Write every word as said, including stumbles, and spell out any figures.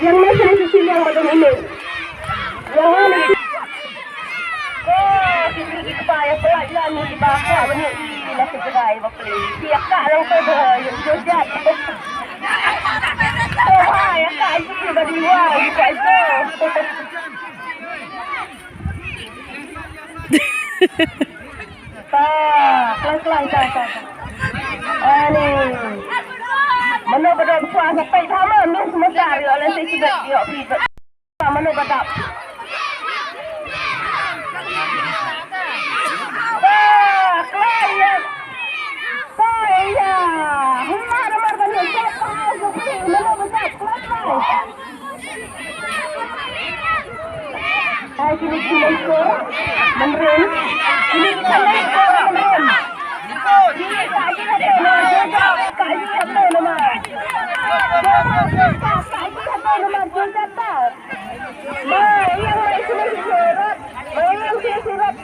Yang mana sini sisi yang badan ini? Yang mana? Oh, kita pergi ke payah pelajaran ni di bawah ni. Ila segerai bapli. Dia kak lang tu dah. Yang jojat. Oh, hai, kak itu sudah dua. Kak itu. Ta, khlaiñ, khlaiñ, ta, ta, ta. Ani. Mano ba dap kuah sa peit ha ma, miss masa ri, oleh sa sibet, ïoh sibet. Ta, mano ba dap. Ta, khlaiñ, ïa. Ta, ïa. Huma, namar ban ïoh jop, ta, sa peit, mano ba dap, khlaiñ, khlaiñ. Hai, kini ki lengkor, menrem. Kini ki lengkor, menrem. Kini ka ji hati nama, joja, ka ji hati nama. Joja, ka ji hati nama, joja ta. Ma, yang mai sini surat. Ma, yang sini surat.